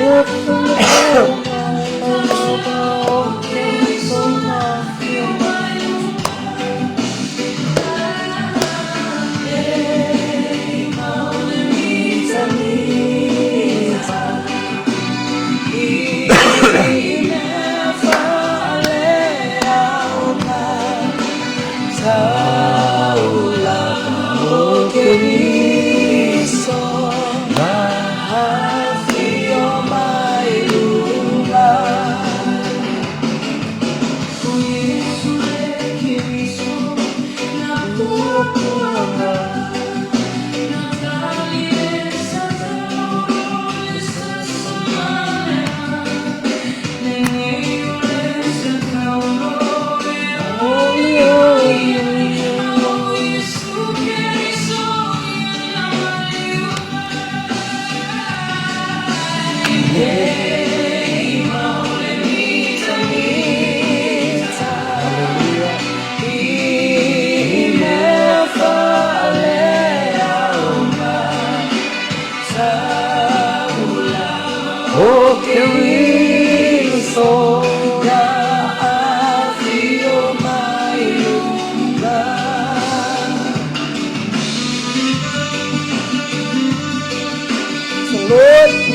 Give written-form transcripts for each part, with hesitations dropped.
Lord,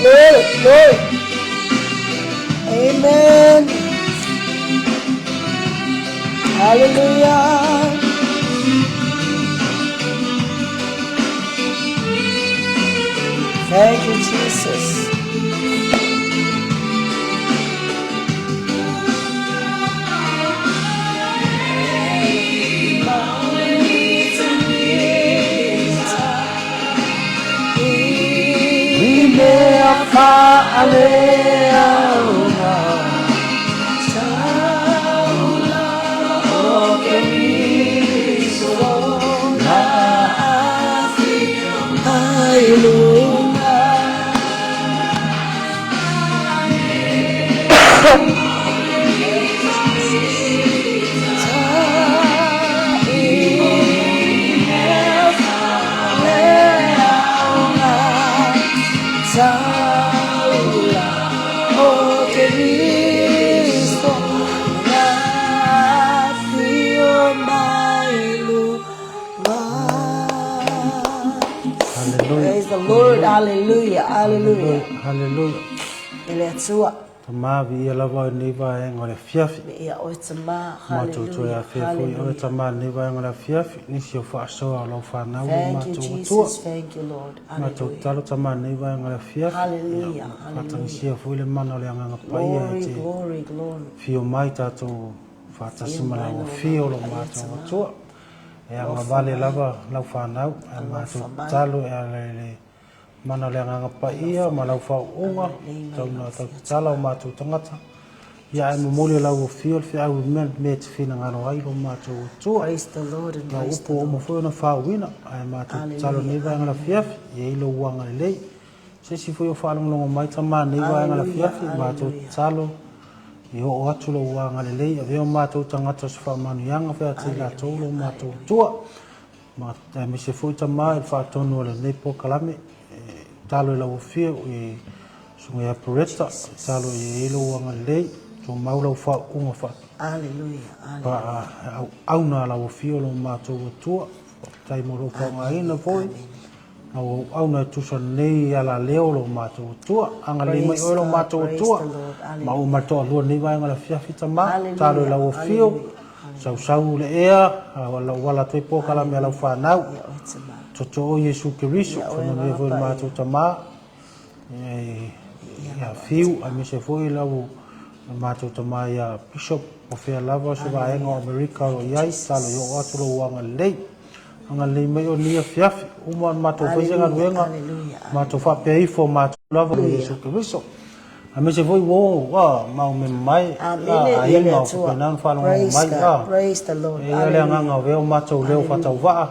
Lord, Lord. Amen. Hallelujah. Thank you, Jesus. Praise the Lord. Hallelujah. Hallelujah. Hallelujah. E le Atua. Tama viia lava i lenei vaega o le afiafi. Viia oe Tama. Matou toe Hallelujah. afea foi oe Hallelujah. Tama i lenei vaega o le afiafi, nisi o faasoa o lau fanau lo Thank you, matou atua. Jesus. Thank you, Lord. Matou Hallelujah. tatalo Tama i lenei vaega o le afiafi, ia Hallelujah. ua Hallelujah. faatagisia foi le mana o le Agaga Paia e Glory, te glory, glory. fio mai tatou faatasi Fio ma mai lau lau afio o lo Agaga Paia matou Tama. atua. E Alofa agavale mai. lava lau fanau, ae matou Alofa mai. tatalo e ala i le Mana o le Agaga Paia ma lau faauuga, tau na tau tatala o matou tagata, ia ae momoli o lau afio le feau i mea mea e te finagalo ai lo matou Atua. Praise the Lord and Lau praise the upu ua uma Lord. foi ona faauuina, ae matou tatalo nei Hallelujah, vaega hallelujah. lafiafi, ia i lou agalelei. Se isi foi o faalogologo mai tama nei vaega Hallelujah, lafiafi, matou hallelujah. tatalo i oo atu lou agalelei, avea o matou tagata o se faamanuiaga featai latou Hallelujah, lo matou hallelujah. Atua. Ma aemaise foi tama i le faatonu o lenei polokalame, e tatalo i lau afio i Susuga ia Peretta, e tatalo i ai lou agalelei, tumau lau faauuga fa Hallelujah, hallelujah. auauna a lau afio lo matou Atua. Faafetai mo lou faaaogaina foi, lau auauna e tusa nei alaleo lo matou Atua. Agalelei mai Praise oe lo God, matou praise Atua, the Lord, ma uma hallelujah. le toalua lenei vaega o le afiafi tama, tatalo i Hallelujah, lau afio, hallelujah, hallelujah. Sausau le ea, lau ala atu ai polokalame a lau Hallelujah. fanau. Ia oe Tama. Toto o Iesu Keriso, Ia oe faamanuia Agaga foi i le Paia. matou tama, ia Ia ia lava oe Fiu, Tama. aemaise foi lau matou tama ia Bishop, o fea lava se vaega o Hallelujah. Amerika o lo o Thank you, i ai, tatalo i oo atu lou Jesus. agalelei. Agalelei mai o lenei afiafi, uma ona matou fai se Hallelujah, galuega, hallelujah, matou hallelujah. faapea ifo matou lava i Iesu Hallelujah. Keriso. Aemaise foi ua o a mau mema mai, a Amene ia le aiga o Atua. faapena ona faalogologo Praise mai, God, a praise the Lord. e i ai le agaga Hallelujah. o vea o matou leo Hallelujah. faatauvaa,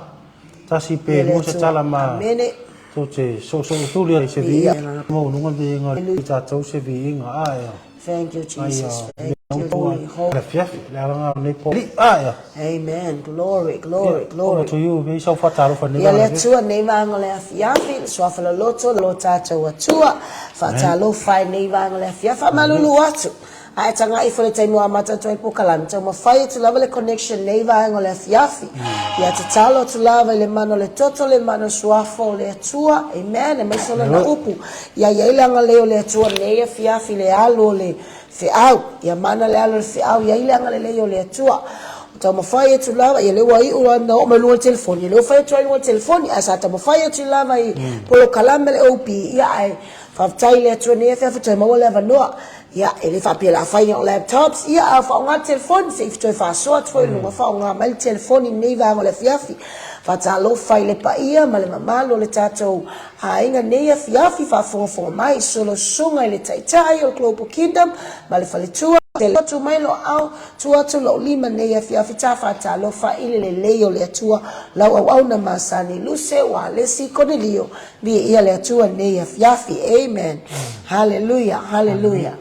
tasi pe Ia le lua se Atua. tala ma Amene. tou te soosootuli ai se Viia viiga, maualuga le viiga i tatou se viiga, a ea. Thank you, Ai Jesus. a Thank Holy, holy. Le afiafi, le alaga o lenei po. Alii, a ia. Amen. Glory, glory, Ia, glory. over to you, me sau faatalofa nei Ia le vaega. Atua nei vaega o le afiafi, le suafa loloto, lo tātou Atua, faatalofa ai nei vaega o le afiafi, faamalulu atu. Ae tagai ifo i le taimi ua amata atu ai le polokalame, taumafai atu lava le connection nei vaega o le afiafi. Ia tatalo atu lava i le mana o le toto, le mana o le suafa o le Atua, amen, aemaise o lana upu. Ia i ai le agalelei o le Atua nei afiafi i le alu o le feau, ia mana le alo o le feau, ia i le agalelei o le Atua. Ua taumafai atu lava, ia lea ua iu na oo mai luga o le telefoni, ia lea ua fai atu ai luga o le telefoni, ae sa taumafai atu lava i polokalame le OP, ia ae faafetai i le Atua nei afiafi toe maua le avanoa. Ia, e le faapea o le a fai i laptops, ia a faaaoga le telefoni, se i toe faasoa atu foi i luga, faaaoga mai le telefoni i lenei vaega o le afiafi. Faatalofa i le paia ma le mamalu o le tatou Aiga nei afiafi faafogafoga mai solo susuga i le Taitai o le Global Kingdom ma le faletua te atu mai lou aao tuu atu lou lima nei afiafi ta faatalofa i le lelei o le Atua lau auauna masani Luse Ualesi Konelio viia le Atua nei afiafi Amen Hallelujah Hallelujah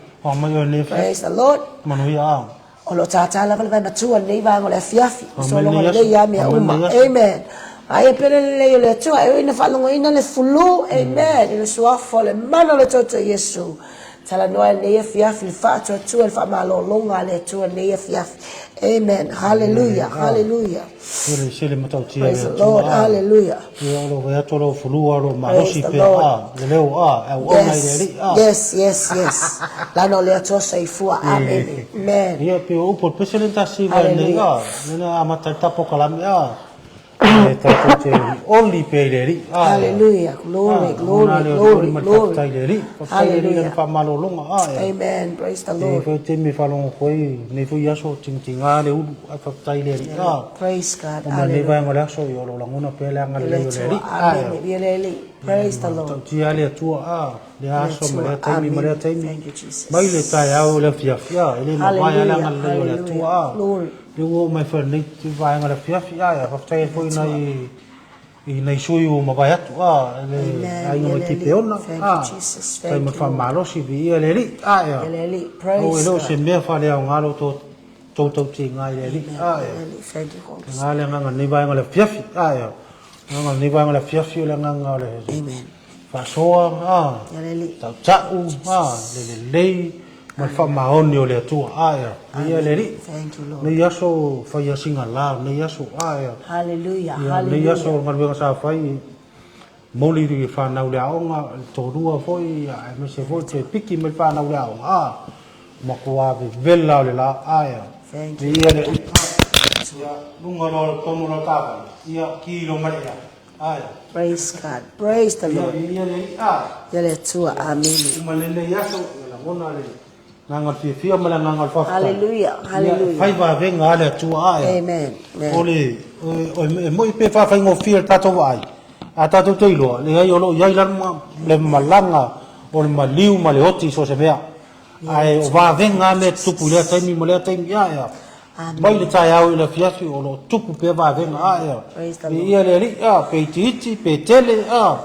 Praise the Lord Manuia ao. O lo o tātā lava le vae matua i lenei vaega o le afiafi, ua sologa lelei lava mea uma. Amen. Aia pea le lelei o le Atua, e ui ina faalogoina le fulu, amen, i le suafa o le mana o le toto o Iesu. Talanoa i lenei afiafi, le faatuatua, le faamalologa a le Atua i lenei afiafi. Amen. Hallelujah. Hallelujah. Praise the Lord. Hallelujah. Ia o lo o atu lo fulu o lo malosi pe a le leo a au ona i le alii a. Yes, yes, yes. Lana o le Atua soifua. Amen. Amen. Ia pe o upu o le pese le tasi vai nei a lena amata i tapo kalame a e tatou te oli pe i le alii a. Hallelujah. Glory, glory, glory, glory. Faafetai i le alii. Faafetai i le alii lana faamalologa a. Amen. Praise the Lord. E foi taimi e faalogo koe nei foi aso tingitinga le ulu ae faafetai i le alii a. Praise God. Ona lenei vaega o le aso, ia o lo o lagona pea le agalelei o le Alii. Amene. Ia le Alii. Praise the Lord. Matautia le Atua, a, lea aso ma lea taimi ma lea taimi. Thank you, Jesus. Mai le taeao i le afiafi, a, e le mavae lava le agalelei o le Atua, a. Glory. Lea ua oo mai foi i lenei vaega o le afiafi, a, ia faafetai ai foi i nai i nai sui ua mavae atu, a, le aiga mai Kipeona, a, faafetai mo le faamalosi, viia le Alii, a, ia. Aua e le o se mea faaleaoga lo outou Tou tautiga i le Alii, ae. Lena le agaga o lenei vaega o le afiafi, ae. O le agaga o lenei vaega o le afiafi o le agaga o le faasoa, a, tautau, a, le lelei ma le faamaoni o le Atua, ae. Viia le Alii. Lenei aso fai asiga la o lenei aso, ae. Ia lenei aso o le galuega sa fai, momoli i le fanau i le aoga, le toalua foi, aemaise foi toe piki mai le fanau i le aoga, a, matua vevela o le la, ae, viia le Alii, ia, luga loa o le tonu o lau taavale, ia, ki loa ma le ea, ae. Praise God, praise the Lord. Ia, viia le Alii, a. Ia le Atua, amene. Uma lenei aso, ia lagona le agaga o le fiafia ma le agaga o le faafetai. Hallelujah, hallelujah. Ia, e fai vavega a le Atua, ae. Amen, amen. O le, e moi pe faafaigofie le tatou vaai, a tatou te iloa, leai o lo o i ai lava le malaga o le maliu ma le oti i so o se mea. Ae o vavega lava mea e tutupu i lea taimi ma lea taimi, ae a. Mai le taeao i le afiafi o lo o tupu pea vavega, ae a. Viia le Alii, a, pe itiiti, pe tele, a,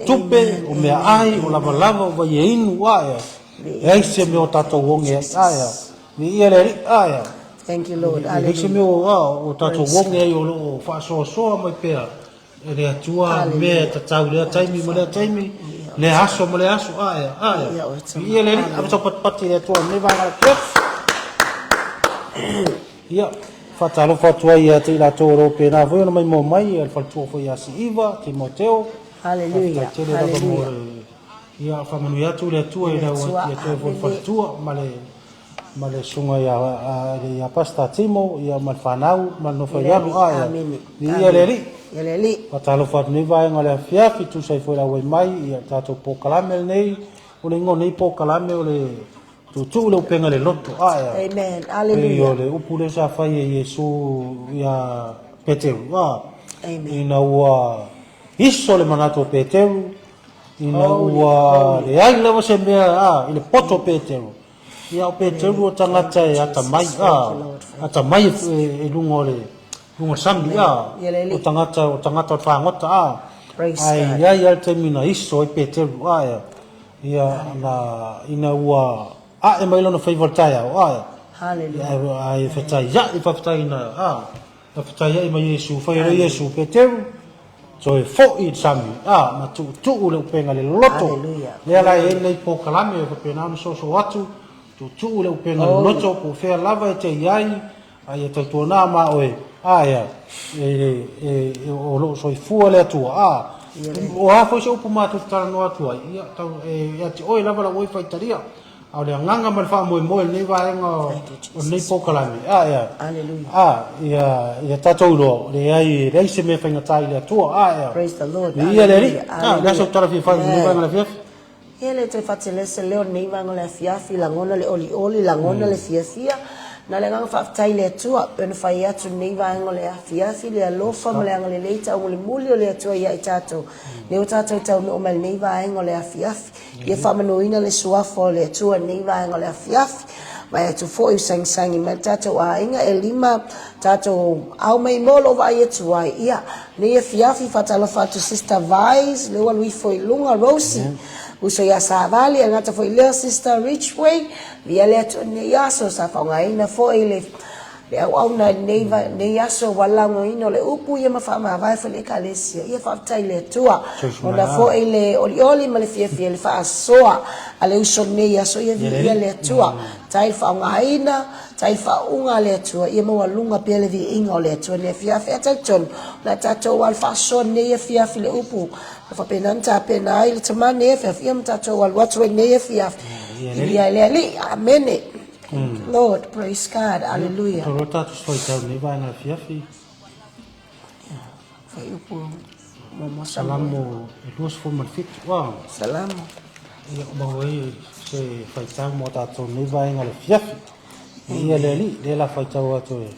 tupe, o meaai, o lavalava, o vaiainu, ae a. Leai se mea o tatou oge ai, ae a. Viia le Alii, ae a. Thank you, Lord. Leai se mea o tatou oge ai o lo o faasoasoa mai pea e le Atua mea e tatau i lea taimi ma lea taimi, lea aso ma lea aso, ae a, ae a. Viia le Alii, ave sau patipati i le Atua i lenei vaega o le afiafi. Ia, faatalofa atu ai ia te i latou o lo o pēnā foi ona maimoa mai, le faletua foi ia Siiva, Timoteo. Hallelujah, Faafetai tele lava mo le, ia, faamanuia atu le Atua i lau ia toe foi le faletua ma le ma le susuga ia, ia Pastor Timo, ia ma le fanau, ma le nofo i alu, a ia, viia le Alii. Ia le Alii. Faatalofa atu nei vaega o le afiafi, tusa ai foi le auai mai, ia tatou polokalame lenei, o le igoa o lenei polokalame o le Tuutuu le upega i le loto, a ia. Amen. Hallelujah. Pei o le upu lea sa fai e Iesu ia Peteru, a. Amen. Ina ua iso le manatu o Peteru, ina ua leai lava se mea, a, i le poto o Peteru. Ia o Peteru o tagata e atamai, a, atamai e luga o le luga o le sami, a, o tagata, o tagata o le fagota, a. Ae i ai lava le taimi na iso ai Peteru, a ia, ia, na, ina ua ae mai lona faiva o le taeao, a ia. Hallelujah. Ae fetaia'i faafetaiina a fetaia'i ma Iesu, fai ai loa Iesu, Peteru, toe fo'i i le sami, a ma tu'utu'u le upega i le loloto. Hallelujah. Lea la e i ai lenei polokalame e faapena ona soosoo atu, tu'utu'u le upega i le loloto, po o fea lava e te i ai, a ia tautuana ma oe, a ea, e, o lo o soifua le Atua, a o a foi se upu matou te talanoa atu ai, ia, tau, e ia te oe lava lau oe faitalia. A o le agaga ma le faamoemoe o lenei vaega o lenei polokalame, a ea, a, ia, ia tatou iloa, leai, e leai se mea faigata i le Atua, a ea. Praise the Lord. Viia le Alii. A, o le a sau tala fia fai i lenei vaega o le afiafi? Ia le toe faatele se leo lenei vaega o le afiafi, lagona le olioli, lagona le fiafia. Na le agaga faafetai i le Atua, pei ona fai atu lenei vaega o le afiafi, le alofa ma le agalelei taumolimuli o le Atua ia i tatou. Lea ua tatou taunuu mai lenei vaega o le afiafi. Ia faamanuina le Suafa o le Atua i lenei vaega o le afiafi. Vaai atu foi ua sagisagi mai le tatou aiga e lima tatou ao mai mo lou vaai atu ai. Ia, lenei afiafi faatalofa atu Sister Vise, lea ua alu ifo i luga Rosie, uso ia Savali, e le gata foi i lea Sister Ridgeway, viia le Atua i lenei aso sa faaaogaina foi le Le auauna i lenei, lenei aso ua laugaina o le upu ia ma faamavae foi le Ekalesia. Ia faafetai i le Atua. Ona foi le olioli ma le fiafia i le faasoa a le uso i lenei aso. Ia viia le Atua. Tai le faaaogaina, tai le faauuga a le Atua. Ia maualuga pea le viiga o le Atua i lenei afiafi. Ae talitonu, o le a tatou alu faasoa i lenei afiafi i le upu na faapena ona tapena ai le Tama i lenei afiafi. Ia ma tatou alu atu ai i lenei afiafi. Viia le Alii. Amene. Thank you, Lord. Praise God. Hallelujah. Tolo tatou faitau nei vaega afiafi. Fuaiupu muamua. Salamo e 27. Wow. Salamo. Ia maua ai se faitau mo tatou nei vaega le afiafi. Ia le Alii, lea la faitau atu e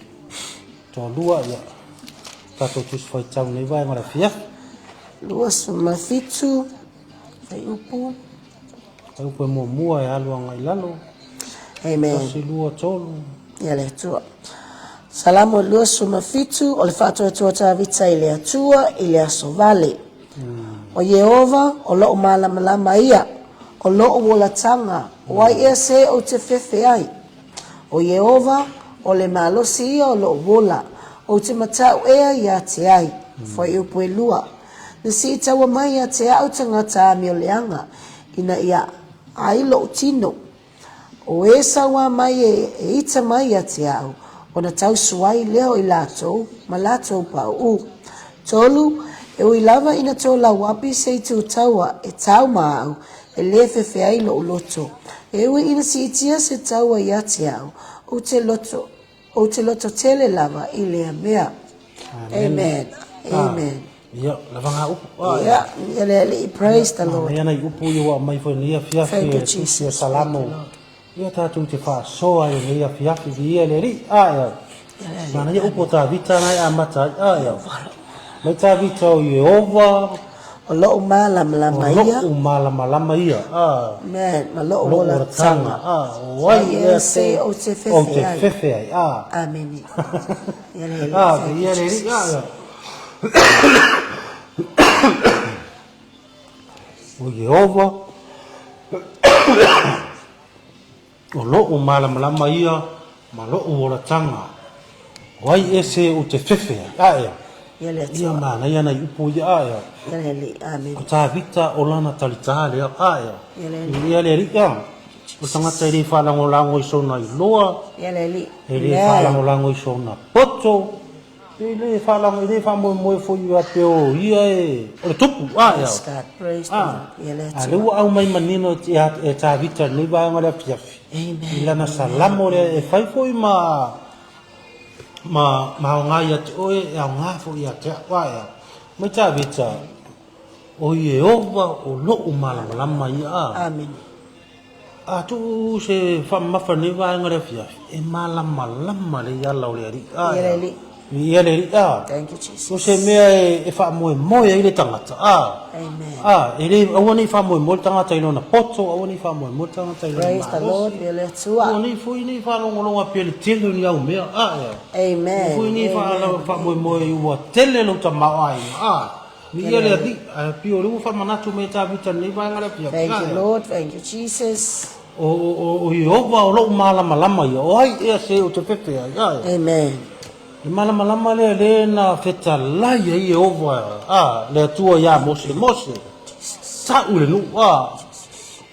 toalua ia tatou tusi faitau nei vaega le afiafi. 27 fuaiupu. Upu e muamua e alu agai i lalo. Amen. 1, 2, 3. Ia le Atua. Salamo 27, o le faatuatua Tavita i le Atua i le aso vale. O Ieova, o lo'u malamalama ia, o lo'u olataga, o ai ea se ou te fefe ai? O Ieova, o le malosi ia o lo'u ola, ou te mata'u ea ia te ai. Fuaiupu e lua. Na siitaua mai ia te a'u tagata amioleaga, ina ia ai lo'u tino. O e sauā mai e ita mai ia te a'u, ona tausu ai lea o i latou ma latou paʻuʻū. Tolu, e ui lava ina tolauapi se itu taua e tau ma a'u, e lē fefe ai lo'u loto. E ui ina siitia se taua ia te a'u, ou te loto, Ou te loto tele lava i lea mea. Amen. Amen. Ia, lava ngā upu. Ia, ia le Alii, praise the Lord. Ia nai upu ia ua aumai foi nei afiafi Thank you, e tusi o Jesus. Salamo. Ia tātou te faasoa i nei afiafi, viia le Alii. A, ia. Manaia upu o Tavita na e amata ai. A, ia. Mai Tavita o Ieova. O lo'u malamalama ia. O lo'u malamalama ia. A. Amen. Ma lo'u olataga. A. O ai ea se ou te fefe ai. Ou te fefe ai. A. Amene. Ia le Alii. A, viia le Alii. A, ia. O Ieova. O lo'u malamalama ia ma lo'u olataga, o ai ese ou te fefe ai? A ea? Ia le Atua. Ia manaia nai upu ia, a ea? Ia le Alii, amene. O Tavita o lana talitā lea, a ea? Ia le Alii. Ia le Alii, a. O tagata e le faalagolago i sona iloa. Ia le Alii. E le faalagolago i sona poto. E le faalago, e le faamoemoe foi ia pea o ia e, o le tupu, a ia. Praise God, praise the Lord. Ia le A lea ua aumai manino e Tavita i lenei vaega o le afiafi. Amen. I lana salamo lea e fai foi ma, ma, ma aoga ia te oe, e aoga foi ia te a'u, a ia. Mai Tavita, o Ieova o lo'u malamalama ia, a. Amen. A tuu se faamamafa i lenei vaega o le afiafi, e malamalama lelei ala o le Alii. A, Ia le Alii. Ia le Alii, a. Thank you, Jesus. O se mea e faamoemoe ai le tagata, a. Amen. A, e le, aua ne i faamoemoe le tagata i lona poto, aua ne i faamoemoe le tagata i lona Praise the Lord, malosi. ia le Atua. Aua ne i foi ne i faalogologo pea le tele o ni au mea, a, ia. Amen. Aua foi ne i faamoemoe ua tele lou tamaoaiga, a. Viia le Alii, ae pei o lea ua faamanatu mai e Tavita i lenei vaega o le afiafi. Thank you, Lord. Thank you, Jesus. O, o, o Ieova o loʻu malamalama ia, o ai ea se ou te fefe ai, a? Amen. Le malamalama lea lea na fetalai ai Ieova, a, le Atua iā Mose, Mose, ta'u i le nuu, a,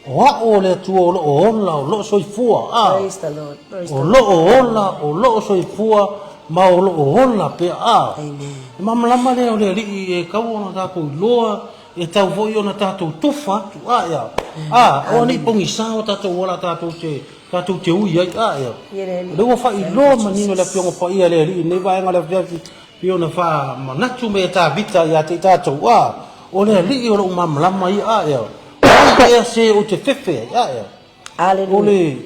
o a'u o le Atua o lo'o ola, o lo'o soifua, a, Praise the Lord. Praise o the Lord. lo'o ola, o lo'o soifua, ma o lo'o ola pea, a. Amen. Le malamalama lea o le Alii e tau ona tatou iloa, E tau foi ona tatou tofa atu, a ea, a, aua ne i pogisa o tatou ala tatou te, tatou te ui ai, a ea. O lea ua faailoa manino e le Afioga Paia a le Alii i lenei vaega o le afiafi, pei ona faamanatu mai e Tavita ia te i tatou, a, o le Alii o lou malamalama ia, a ea, o ai ea se ou te fefe ai, a ea. O le,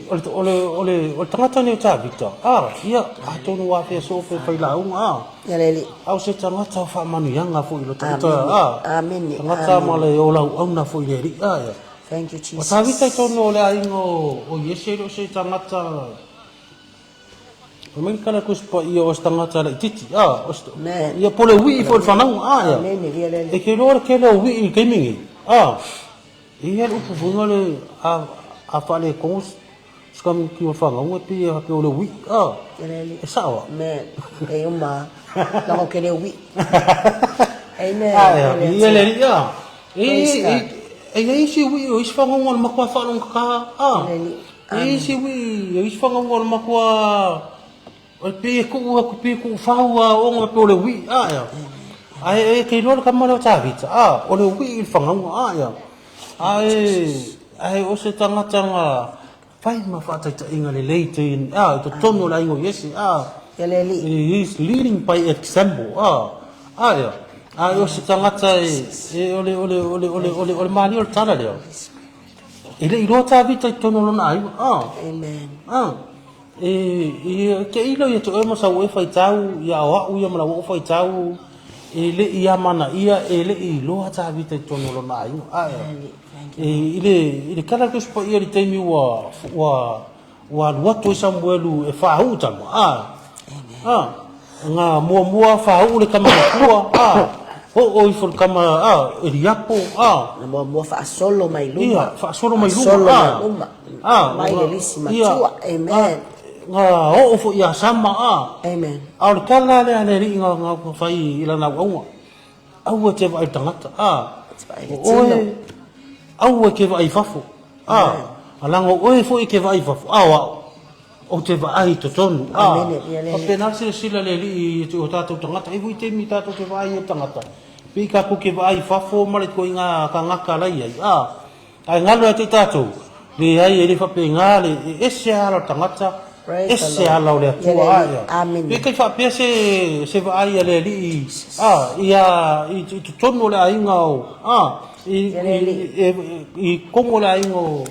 o le, o le, o le, o le tagata lenei o Tavita, a, ia, atonu ua afea soo pe failauga, a. Ia le Alii. A o se tagata o faamanuiaga foi i lo tagata, a. Amene. Tagata ma le olauauna foi i le Alii, a, ia. Thank you, Jesus. O Tavita i totonu o le aiga o Iese, e le o se tagata, fai mai le tala a le Tusi Paia, o se tagata laitiiti, a, o se, ia, po o le uii foi o le fanauga, a, ia. Amene, ia le Alii. E te iloa le tele o uii i le taimi nei, a. E i ai le upu foi lea, a faaletonu se tamaiti o le fanauga e pei e faapea o le uii, a, e sao a? Amen. E uma lava ke le uii. Amen. A, e ia le alii, a. E i ai isi uii o isi fanauga o le matua faalogogata, a. E i ai isi uii o isi fanauga o le matua E pei e tuu atu, pei e tuu fau a ona pei o le uii, a ea. Ae e te iloa le tama lea o Tavita, a, o le uii i le fanauga, a ea. Ae, ae o se tagata na fai ma faataitaiga lelei te, a, i totonu o le aiga o Iese, a. Ia le alii. He is leading by example, a, a ea. Ae o se tagata e, e, o le, o le, o le, o le, o le, o le malie o le tala lea. E le i iloa Tavita i totonu o lona aiga, a. Amen. A. E te ilo ia te oe ma sau e faitau, ia o a'u ia ma lau o'o faitau, e le i amanaia, e le i iloa Tavita i totonu o lona aiga. A e, i le, i le tala o le Tusi Paia i le taimi ua, ua, ua alu atu ai Samuelu e faauu tama, a, a, na muamua faauu le tama matua, a, oo ifo le tama, a, Eliapo, a. Na muamua faasolo mai luma. Ia, faasolo mai luma, Faasolo a. mai luma. A, Mai le lisi matua. Amen. Na oo foi ia Sama, a. Amen. A o le tala lea a le Alii na, na fai i lana auauna, aua e te vaai i le tagata, a. Te vaai i le O oe, tino. aua e te vaai i fafo, a. A leaga o oe foi e te vaai i fafo, a o au, ou te vaai i totonu, a. Amene, ia le Alii. Faapena le silasila a le Alii i o tatou tagata. E i ai foi taimi tatou te vaai ai i le tagata, pei tatou te vaai i fafo ma le ituaiga tagata la e i ai, a. Ae galo ia te i tatou, leai e le faapena le, e ese ala o le tagata, ese ala o le Atua, a ia. Pe kai faapea se, se vaai a le Alii, a, ia, i, i totonu o le aiga o, a, i, i, i, i totonu o le aiga o,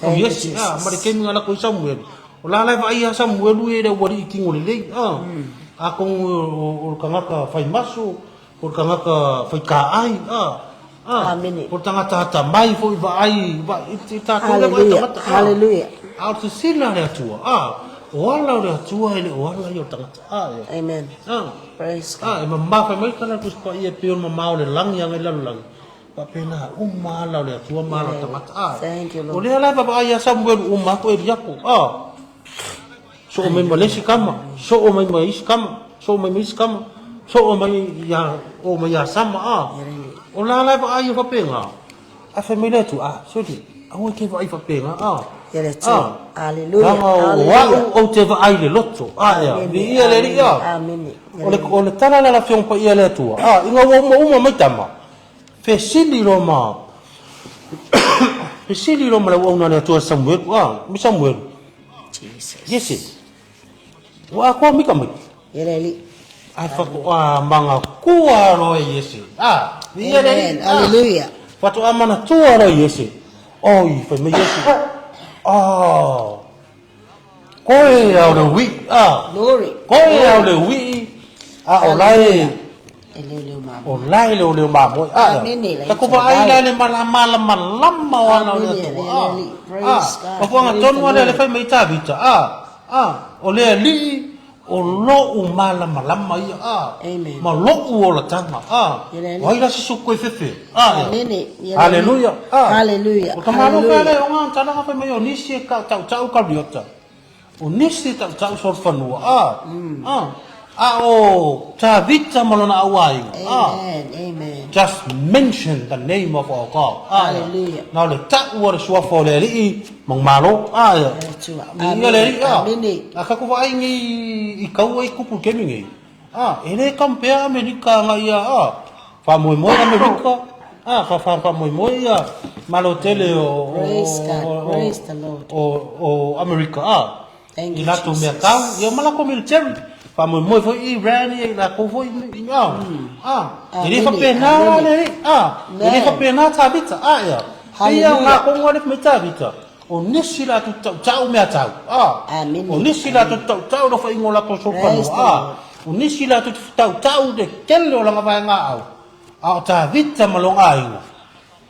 o Iesi, a, ma le taimi na lako ai Samuelu, o la la e vaai ia Samuelu ia i le aualii tino lelei, a, atonu o, o le tagata fai maso, Ko le tagata faitaai, a, a, Amene. ko le tagata atamai foi vaai, vaai, i tatou lea vaai tagata, a. Hallelujah. A o le sisila a le Atua, a, o ala o le Atua e le o ala ia o le tagata, a, ia. Amen. A, Praise God. a, e mamao, fai mai le tala a le Tusi Paia e pei o le mamao o le lagi agai i le lalolagi, faapena uma ala o le Atua ma ala o le tagata, a. Thank you, Lord. O lea la e vaavaai ia Samuelu uma atu Eliapo, a. Soo mai ma le isi tama, soo mai ma isi tama, soo mai ma isi tama, soo mai ia, oo mai ia Sama, a. O la la e vaai ia faapena, ae fai mai le Atua, a, sole, aua e te vaai faapena, a. Ia le Atua. Aleluia. Leaga o a'u ou te vaai i le loto, a ea, viia le Alii, a. Amene. O le, o le tala lea a le Afioga Paia a le Atua, a, ina ua uma uma mai tama, fesili loa ma, fesili loa ma le auauna a le Atua ia Samuelu, a, me Samuelu, Jesus. Iese. Ua atoa mika mai. Ia le Alii. Ae faatoa manatua loa e Iese. A, viia le Alii. Amen. Hallelujah. Faatoa manatua loa e Iese. Oi, fai mai Iese. Ah. Koe au le uii. Ah. Glory. Koe au le uii. A o lae E leoleo mamoe. O lae leoleo mamoe. A, Amene, la tatou vaai la le malamalama o ala o le Amene, Atua. A, le Alii. a, Praise God. mafuaaga Praise tonu the lava lea Lord. le fai mai Tavita. A, a, o le Alii O lo'u malamalama ia, a. Amen. Ma lo'u olataga, a. Ia le O ai la se suku e fefe, a. Amene. Ia le Haleluia, a. Haleluia. O ka malo Haleluia. fea le o ngā tala fai mai o nisi e ka tautau Kariota. O nisi e tautau solofanua, a. A. A o Tavita ma lona auaiga, a. Amen. Amen. Just mention the name of our God. A. Hallelujah. Na o le ta'u o le suafa o le Alii maumalo, a. Le Atua. Ia le Alii, a. Amene. A ka ku vaai nei i kaua i kupu kemi nei. A, e le compare Amerika nga ia, a. Faamoemoe Amerika, a, fa fa faamoemoe ia malo tele o Praise God. Praise the Lord. o Amerika, a. Thank I you, latou mea Jesus. tau, ia ma lakou military. Faamoemoe foi Iran ia i lakou foi, a. A, e le Amene. faapena Amene. le, a. E le Amen. faapena Tavita, a ia. Pei ia o Hallelujah. ngakoga le mai Tavita. O nisi latou tautau mea tau, a. Amene. O nisi latou tautau le faiga o latou Praise solofanua, the a. Lord. O nisi latou tautau le tele o laga vaega au. A o Tavita ma lona aiga.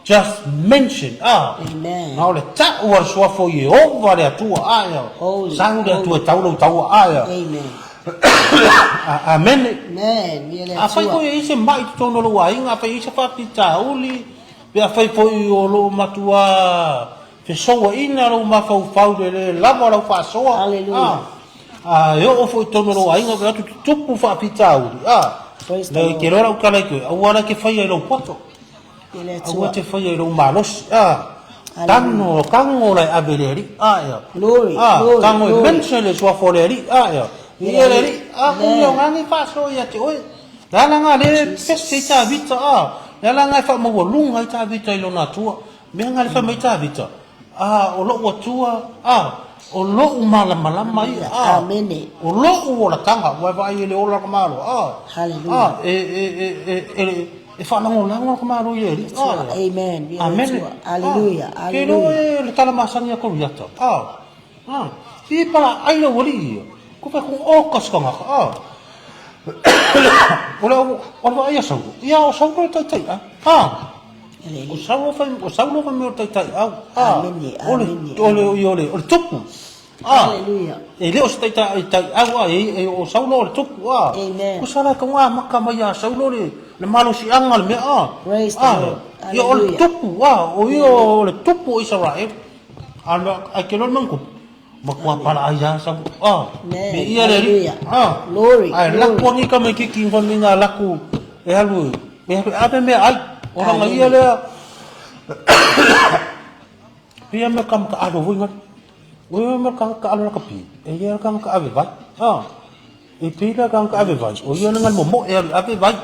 Just mention, a. Amen. Na o le ta'u a le suafa o Ieova le Atua, a ia. Holy, Sau le Atua holy. e tau lou taua, a ia. Amen. Amene. Amen. Ia le Afai Atua. foi e i ai se ma'i i totonu o lou aiga, afai e i ai se faafitauli, pe afai foi o loo matuā fesouaina lou mafaufau i le le lava o lau faasoa, Hallelujah. a, a e oo foi i totonu o lou aiga pe atu tutupu faafitauli, a, Praise the le Lord. ke loa lau tala i koe, aua la e te faia i lou poto, Ia le aua Atua. te faia i lou malosi, a, Hallelujah. tago, tago la e ave i le Alii, a, ia. Glory, A, glory, tago e glory. mention le suafa o le Alii, a, ia. Ia Ia le le Alii. Alii, a, ku ia o Amen. ngā faasoa ia te oe. Le ala ngā le pese i Tavita, a, le ala ngā e faamaualuga ai Tavita i lona Atua. Mea ngā le fai mai Tavita, a, o lo'u Atua, a, o lo'u malamalama ia, a, Amene. o lo'u olataga, ua e vaai e le ola ka malo, a, Hallelujah. a, e, e, e, e, e, e faalagolago ka malo i le Alii, a, Atua. Amen. Ia le Amene. Atua. Hallelujah. A, ke loa Hallelujah. e le tala masani a Koriata, a, a, si pala ai le wali ia, ko fai ko o ka skanga, a, o le o le vaai a Saulo, ia o Saulo e taitai au, a, Ia le o Alii. Saulo fai, o Saulo fai mea o le taitai au, a, Amene. o le, Amene. o le, o le, o le tupu, a, Hallelujah. e le o se taitai tai au, a, e, e, o Saulo o le tupu, a, Amen. ko sala ka ngā maka mai a Saulo le, le malosiaga le mea, a, Praise the a, Lord. ia o le Hallelujah. tupu, a, o ia o le tupu o Israel, a, a ke loa le mangupu, matua pala ai a Saulo, a, Amen. me ia le Alii, Hallelujah. a, Glory, ai glory. laku angi ka mai kiki fa mi ngā laku e alu e alu ave mea ai, o ranga ia Amene. lea, pia me ka maka alo voi ngari. O ia me ka ka alo la ka pi. E ia ka ka ave vai. A. E pi la ka ka ave vai. O ia ngal mo mo e alu ave vai.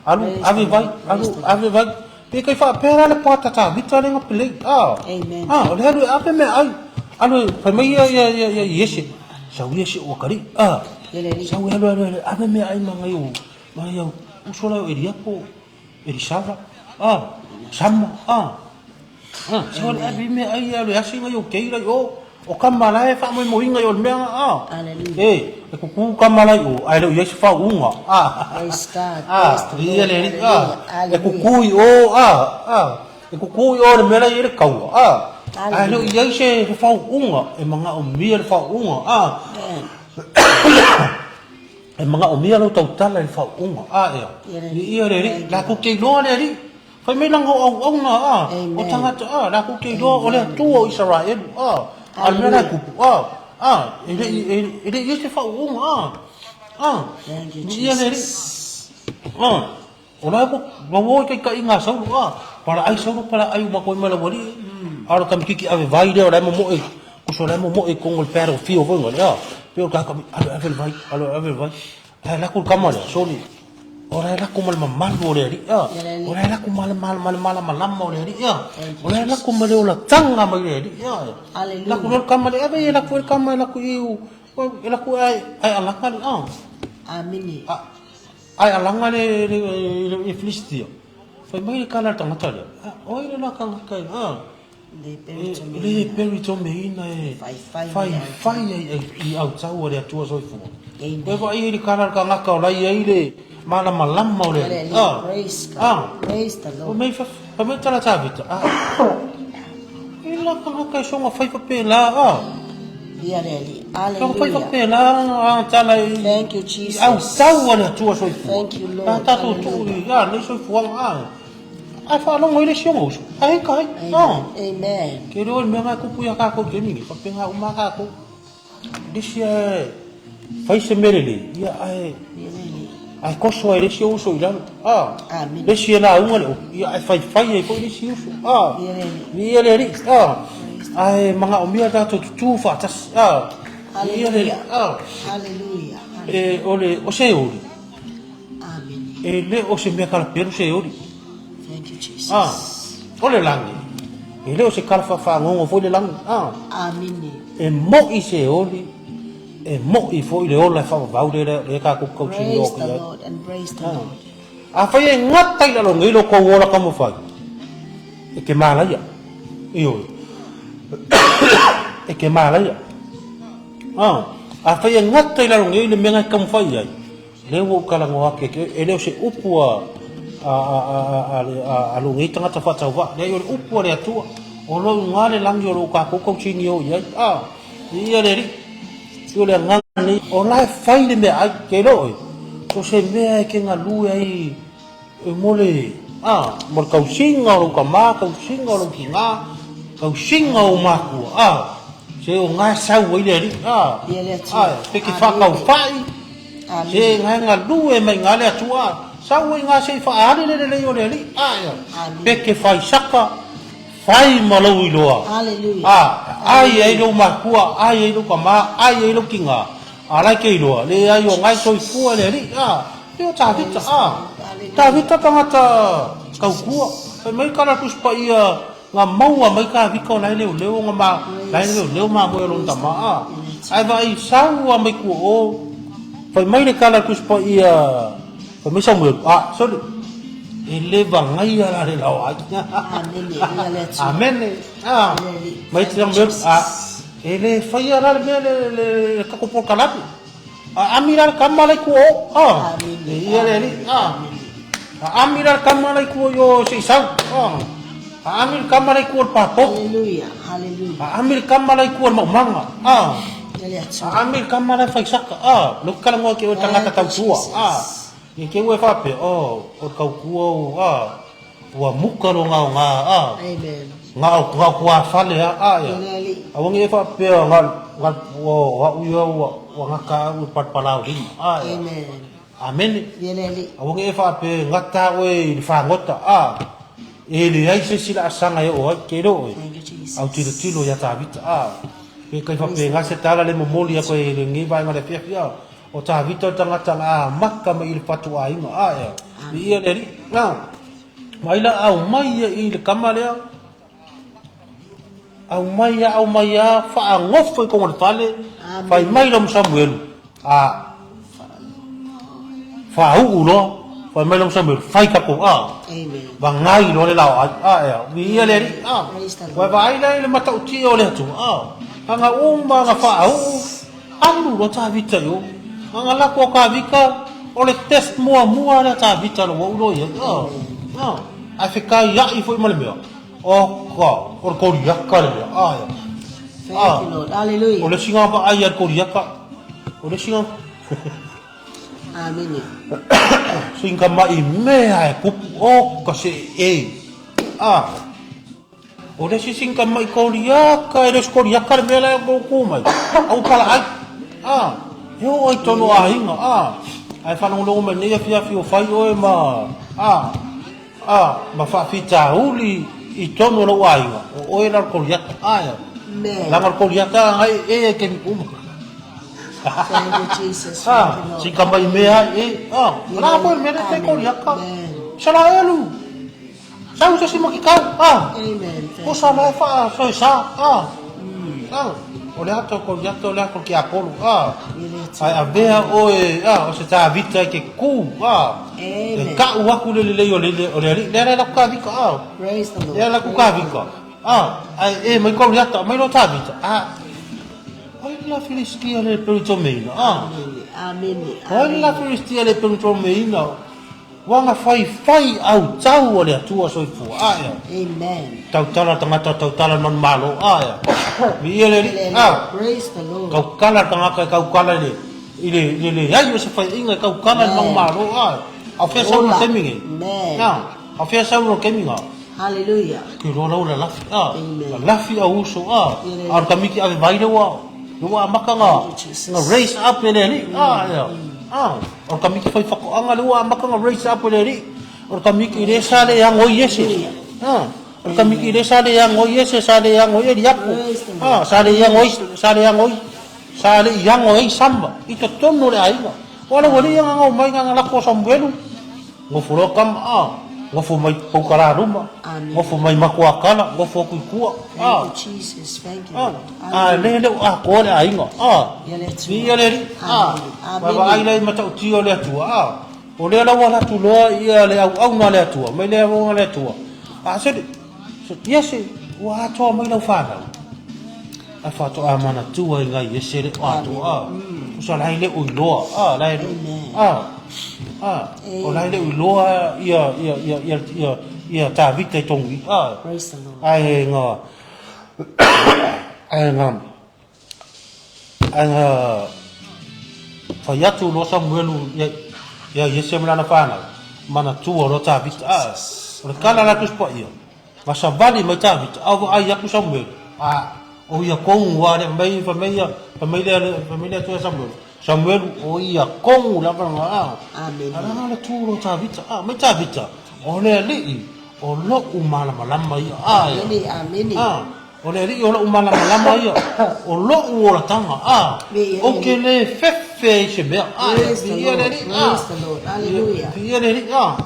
Alu Praise ave the vai, Lord. alu Praise the Lord. ave vai. Pe kai fa pera le pata ta vita le ngapele. A. Amen. A, o le alu ave me ai. Alu fai mai ia ia ia ia Iese. Sau ia se o kari. A. Ia le Alii. Sau alu alu alu ave me ai ma ngai o. Ma ia usola o Eliapo. Elisava. A. Sama. A. Ah, so le ave me ai alu e asi ngai o keira i o. O ka malae fa mo mo inga i o le mea a. Hallelujah. E, e kuku ka malae o, ai le i se fa unga. A. Praise God. A, Praise the ia Lord. le ri a. Hallelujah. E kuku i o a a. E kuku i o le mea i le kaua a. Ai le Hallelujah. i se fa unga e manga o mia le fa unga a. Amen. E manga o mia lo tautala i le fa unga a ia. Ia le Ia le ri, la ku ke loa le ri. Fai mai langa o au au na a. O Amen. tangata a, la ku ke loa o le Atua o Israel a. A le mea la kupu a. A, e le e le i se fa unga a. A. Thank you, Ia le ri. Jesus. A. O la ko ma wo kai kai ngā Saulo a. Pala ai Saulo pala ai ma koi mala wali. Aro kam kiki ave vai le o la mo mo e. Ko so la mo mo e kongo le pera o fio voi ngale a. Pe o ka ka alo ave vai, alo ave vai. Ai la ku kama le soli. O la la ku mal mamalu o le ali a. Ia le Alii. O la la ku mal mal mal mal malama o le ali a. Thank you, O la la ku male o la tanga mai le ali a. Hallelujah. La ku le kama le ave la ku le kama la ku i u. La ku ai ai alanga le a. Amene. A ai alanga le le le Filistia. Fai mai le kala le tangata lea. A, oi le la kangaka i a. Le peri to me. Le peri to me ina e. Fai fai Fai mai fai ai ai i au tau o le Atua soifua. Amen. Koe vaai ai le kala le kangaka o lai ai le malamalama o le Alii. Hallelujah. A. Praise God. A. Praise the O Lord. mei fa fa mai tala Tavita. A. I la kangaka e songa fai fa pe la a. Ia le Alii. Ua fai Alleluia. faapena ana tala i Thank you, i Jesus. autau a le Atua soifua. Thank you, A Lord. tatou tuu Hallelujah. i a lenei soifuaga a. Ae faalogo ai le isi ona uso. Ae ka ai. Amen. A. Amen. Ke iloa i le mea na e tupu ia tatou i le taimi nei, faapena uma lava tatou. Le isi ae fai se mea lelei, ia ae Ia le Alii. ae toso ai le isi ou uso i lalo. A. Amene. Le isi e lauga le upu, ia ae faifai ai foi le isi uso. A. Ia le Alii. Viia le Alii. A. Ae manaomia tatou tutū faatasi. A. Viia le Alii. Hallelujah. A. Hallelujah. E, o le, o Seoli, Amene. e le o se mea kalapelu Seoli. Thank you, Jesus. A. O le lagi, e le o se kala faafagogo foi le lagi. A. Amene. E mo'i Seoli, e mo'i foi le ola e faavavau lea lea tatou te Praise tausinioki the ai. Lord and praise the A. Lord. Afai e gata i lalo nei lo tou ola taumafai, e te malaia. Ioe. E te malaia. A. Afai e gata i lalo nei le mea na e taumafai ai, lea ua ou talanoa atu ia te oe, e le o se upu a a a a a a a lou nei tagata faatauvaa, leai o le upu a le Atua, o lo o i uga le lagi o lo o tatou tausinio i ai. A. Viia le Alii. O le agaga lenei, o la e fai le meaai, ke iloa oe, o se mea e ke galue ai mo le, a, mo le tausiga o lou tama, tausiga o lou tina, tausiga o ou matua, a, se o na e sau ai le Alii, a, a, pe ke faataufai, se na e galue mai ina le Atua, a, sau ai ina se i faaali le lelei o le Alii, a, ea, pe ke fai saka, Fai ma lou iloa. A, ai ai lou makua, ai ai lou tama, ai ai lou tina. A la e ke iloa, leai o na e soifua le Alii. A, e o Tavita, a, Tavita tagata tautua. Fai mai kala Tusi Paia na maua mai Tavita o la e leoleo na ma, la e leoleo mamoe a lona tama. A, ae vaai sau a mai tua o, fai mai le kala Tusi Paia, Fai mai Samuelu, a, sole, e le vagaia la le lao ai. Amene, ia le Atua. Amene. A, mai te Samuelu, a, e le faia la le mea le, le, le tatou polokalame. A ami la le kama la i tua o, a, Amene. e ia le alii, a, a ami la le kama la i tua i o se i sau, a, a ami le kama la i tua o le papopo. Hallelujah, hallelujah. A ami le kama la i tua o le maumaga, a, Ia le Atua. A ami le kama la e fai saka, a, lea ou te talanoa ake oe tagata tautua, a, i te ua e faapea, oh, o le tautua o, a, ua muka lona aoga, a, Amen. na o, na o tuafale a, a, ia. Ia le Alii. Aua ne i e faapea, na, na, o au ia ua, ua gata au i palapala o lima, a, ia. Amen. Amene. Ia le Alii. Aua ne i e faapea e gata oe i le fagota, a, e leai se isi laasaga e oo ai, ke iloa oe, Thank you, Jesus. au tilotilo ia Tavita, a, pe kai faapena se tala le momoli atu ai i lenei vaega o le afiafi, a, o Tavita o le tagata na amata mai i le fatuaiga, a, ea, viia le Alii, a, mai la aumai ia i le kama lea, Aumai a, aumai a, faagofo i totonu o le fale, fai mai loa ma Samuelu, a, faauu loa, fai mai loa ma Samuelu, fai tatou, a, vagai loa le laoai, a, ea, viia le Alii, a, ua vaai la i le matautia o le Atua, a, ana uma ana faauu, alu loa Tavita i o, ana lako a Tavita, o le test muamua lea a Tavita ua ou iloa i ai, a, a, ae fetaiai foi ma le mea. Oka, o le Koriaka le mea. Ae. Thank you, Lord. Hallelujah. O le isi vaai a le Koriaka. O le isi Amene. Singa mai mea e kupu. Oka se e. Ah. O le isi singa mai Koriaka, e le o se Koriaka le mea la e ku mai. Au pala ai. Ah. E oo ai tonu aiga. Ah. Ae faalogologo mai nei afiafi o fai oe ma. Ah. A, ma faafitauli i tonu o lou aiga, o oe la o le Koliata. Ae, leaga o le Koliata agai e ai taimi uma. Thank you, Jesus. A, sika mai mea ai e, a, la foi le mea lea fai Koliata. Isaraelu, sau se isi makikau, a, osa la e faasoesa, a, a, o le ata o Koliata o le ata o le tiapolo, a, ae avea oe, a, o se Tavita e te ku, a, E kau aku le lelei o le o le alii. Lea la laku Tavita, a. Praise the Lord. Lea laku Tavita. A, ai e mai Koliata, mai lo Tavita. A. Ai la Filistia le pelu to meina. A. Amene. Ai la Filistia le pelu to meina. O aga faifai autau a le Atua soifua. Ae. Amen. Tautala tagata tautala le manumalo. Ae. Viia le Alii. Ae. Praise the Lord. Kaukala le tagata e kaukala i le i le i le leai o se faiaiga e kaukala i le manumalo. Ae. A o fea sau le taimi nei? Amen. A o fea sau le taimi nga? Hallelujah. Ke loa lau lalafi. A. Lalafi au uso. A. A o le kamiki ave vai le ua le ua amata nga nga raise up e le Alii. Ae. A. O le kamiki fai whakoanga le ua amata nga raise up e le Alii. O le kamiki le sa le ango i ese. A. O le kamiki le sa le ango i ese, sa le ango i e liapo. A, sa le ango i, sa le ango i, sa le i ango i sama. I totonu o le aiga. O ala ua le ia ngangau mai nga lako o Samuelu. Gofo loa kama, a. Gofo mai poukala luma. Gofo mai makuakala, gofo aku i kua. A. Thank you, Jesus. Thank you, Lord. A, le le o atoa le aiga. A. Viia le Alii. A. Vaavaai la i matautia o le Atua. A. O lea la ua alu atu loa ia le auauna a le Atua, mai le auauna a le Atua. A se, se, Iese, ua atoa mai lau fanau. Ae faatoa manatua i ngai Iese le o atoa. A. Tusa la e le o iloa. A, la e, a, a, o la e le o iloa ia, ia, ia, ia, ia, ia Tavita i tonu i. A. Praise the Lord. Ae nga, ae nga, Ae na fai atu loa Samuelu ia Iese ma lana fanau, manatua loa Tavita, a o le kala la Tusi Paia, na savali mai Tavita, a vaai atu Samuelu, a o ia kogu a le mai fai mai ia fai mai le fai mai le Atua ia Samuelu, Samuelu o ia kogu lava na a. Amene. A la le tu loa Tavita, a mai Tavita, o le Alii o lo'u malamalama ia, a. Amene, amene. A. O le Alii o lo'u malamalama ia, o lo'u olataga, a, ou te le fefe i se mea, a, viia le Alii, a, viia le Alii, a.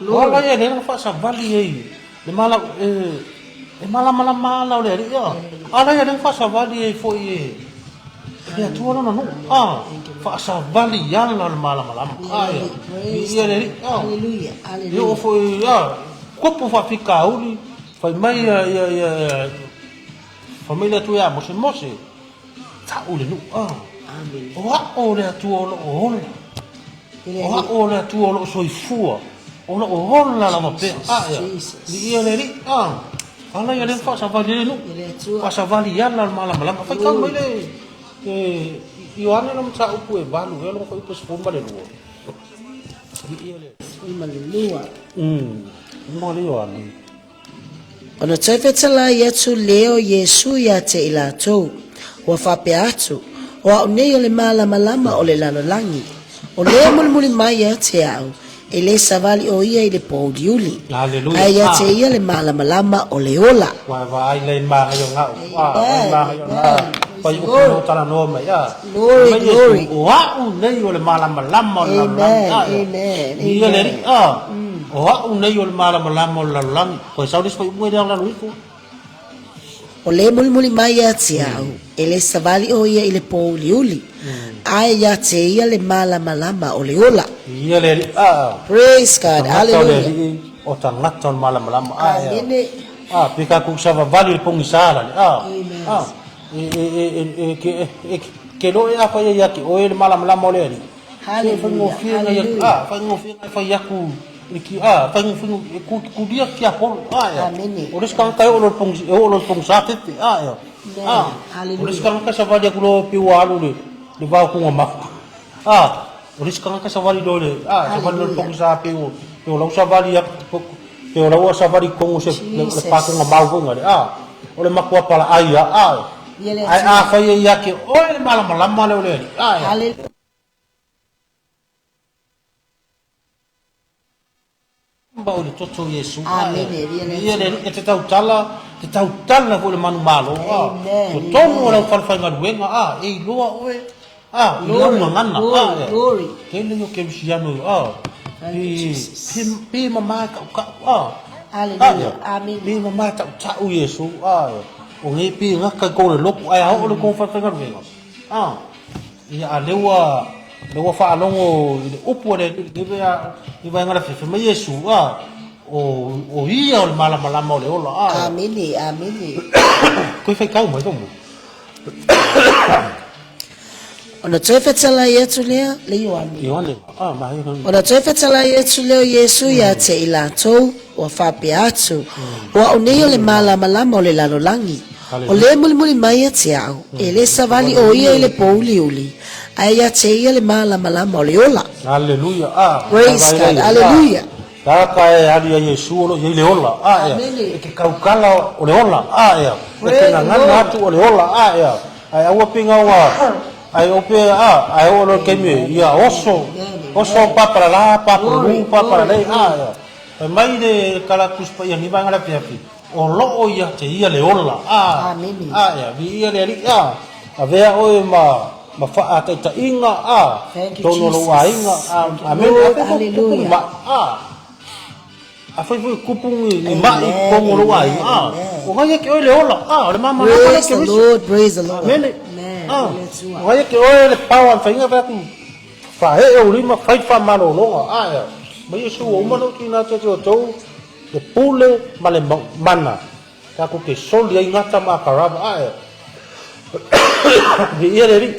O ala ia lea na faasavali ai le mala, e malamalama ala o le Alii, a, ala ia lea na faasavali ai foi e le Atua lona nuu, a, faasavali i ala o le malamalama, a, viia le Alii, a. E oo foi, a, tupu faafitauli. Fai mai ia, ia, ia, ia, fai mai le Atua ia Mose, Mose, tau le nuu, ah. Amen. O a'o le Atua o loo ola. O a'o le Atua o loo soifua. O loo ola lava pea. Ah, ia. Viia le Alii, ah. Ala ia le faasavali ai le nuu. Faasavali i ala o le malamalama. Faitau mai le, e, Ioane lona mataupu e 8 ea lona fuaiupu e 12. Viia le Alii. 12. Mo le Ioane. Ona toe fetalai atu lea o Iesu ia te i latou, ua faapea atu, O au nei o le malamalama o le lalolagi. O lea mulimuli mai ia te au, e le savali o ia i le pōuliuli, Hallelujah. ae ia te ia le malamalama o le ola. Ua vaai lei maga o ngau. Ua vaai maga o ngau. Amen. Pai upu no talanoa mai. Ah. Glory, Mai Iesu, glory. O a'u nei o le malamalama o le lalolagi. Amen, Ah, amen, Ia le amen. Alii. Ah. O a'u nei o le malamalama o le lalolagi. Koe sau le isi faaiuga i le lalo ifo. O le mulimuli mai ia te au, e le savali o ia i le pōuliuli, ae ia te ia le malamalama o le ola. Ia le Alii. Ah. Praise God, Tagata o le hallelujah. Alii, o tagata o le malamalama. Ah, ia. Amene. Ah, pe tatou savavali i le pogisa la le. Ah. Amen. Ah. E, e, e, e, e, ke, e, ke loe a fai ia te oe le malamalama o le Alii. Hallelujah, Faigofie na ia, hallelujah. ah, faigofie na fai atu i ki, ah, faigofie e ku, kulia ki a polo, ah, ia. Amene. O le isi tagata e oo loa i le pogisa, e oo loa i le pogisa fefe, ah, ia. Amen. Ah, o le Hallelujah. isi tagata savali atu loa pe ua alu le, le vao kuga mafu. Ah, o le isi tagata savali loa i le, ah, savali loa i le Hallelujah. pogisa pe ua, pe ua lau savali atu, pe ua lau savali i totonu o se, le, le Jesus. pakuga mau foi ngale, ah, o le matua palaai ia, ah, Ia le ae Atua. afai e ia te oe le malamalama lea o le Alii, ah, ia. Hallelujah. Ba o le toto o Iesu, ah, ia. Amene, ia le Ia le Atua. Alii, e te tautala, te tautala foi i le manumalo, ah, Amen, totonu o amen. lau falefaigaluega, ah, e iloa oe, ah, i lau Glory, gagana, ah, glory, ia. glory. Tele ia o kerisiano, ah, Thank you, pe, Jesus. pe, pe mama e taʻutaʻu, ah, ah, Hallelujah. ia. Amene. Pe mama e taʻutaʻu Iesu, ah, ia. O nei pe gata i kou le lotu, ae a oo le kou falefaigaluega, ah, ia, a lea ua, lea ua faalogo i le upu a le Alii i lenei i vaega o le afiafi, fai mai Iesu, ah, o, o ia o le malamalama o le ola, ah, ia. Amene, amene. Koe faitau mai tou. Ona toe fetalai atu lea, le Ioane. Ioane, ah, ma ia. Ona toe fetalai atu lea o Iesu ia te i latou, ua faapea atu, O au nei o le malamalama o le lalolagi. O le mulimuli mai ia te au, e le savali o ia i le pōuliuli, ae ia te ia le malamalama o le ola. Aleluia. Ah, Praise God. Aleluia. Taka e alu ia Iesu o lo o i ai le ola. Ah, ea. Amene. E ke kaukala o le ola. Ah, ea. E ke Praise the gagana Lord. atu o le ola. Ah, ea. Ae aua pe gaoga ae o pe a ae oo loa i le taimi ia oso oso papalala papalalu papalalei a ia fai mai le kala Tusi Paia ni vaega le afiafi o loo ia te ia le ola a a ia viia le Alii a avea oe ma ma faataitaiga a totonu o lou aiga a amene a tupu mai a Afai foi kupu ni mai totonu o lou aiga, a, o gai ake oe le ola, a, o le malamalama lea Praise the Keriso. Lord, praise the Lord. Amene. Amen. A, Le Atua. o gai ake oe le power le faiga fai atu, faee ou lima, fai le faamalologa, a, ea. Ma Iesu ua uma ona tuuina atu ia te outou le pule ma le mana, tatou te soli ai gata ma akarava, a, ea. Viia le Alii.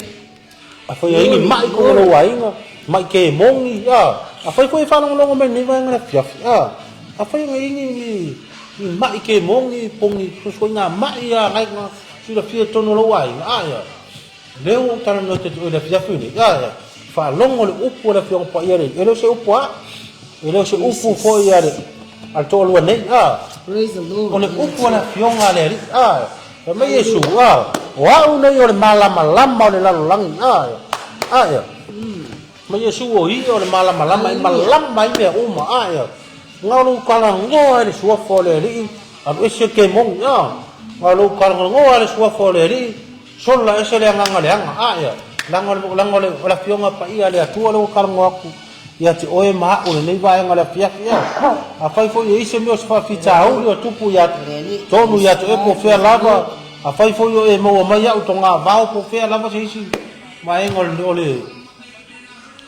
Afai ai ni maʻi ko lou aiga, maʻi kemoni, a, afai foi e faalogologo mai lenei vaega i le afiafi, a, afai e i ai ni, ni, ni maʻi kemoni, po ni fesoasoaina maʻi a nai na silafia i totonu o lou aiga, a, ia, lea ua ou talanoa atu ia te oe i le afiafi lenei, a, ia, faalogo le upu a le Afioga Paia lenei, e le o se upu a, e le o se upu foi a le, a le toalua nei, a, Praise the Lord. o le upu a le Afioga a le Alii, a, Fai mai Iesu, A, o au nei o le malamalama o le lalolagi. A, a, ia. Mai Iesu o ia o le malamalama e malama ai mea uma. A, ia. Na o lou talanoa i le suafa o le Alii, alu ese le kemoni. A, na o lou talanoa i le suafa o le Alii, sola ese le agaga leaga. A, ia. Leaga o le, leaga o le, o le Afioga Paia a le Atua lea ua talanoa atu ia te oe ma a'u lenei vaega o le afiafi ea. Afai foi e i ai se mea o se faafitauli o tupu ia tonu ia te oe po o fea lava, afai foi o e maua mai a'u togavao po o fea lava se isi vaega o le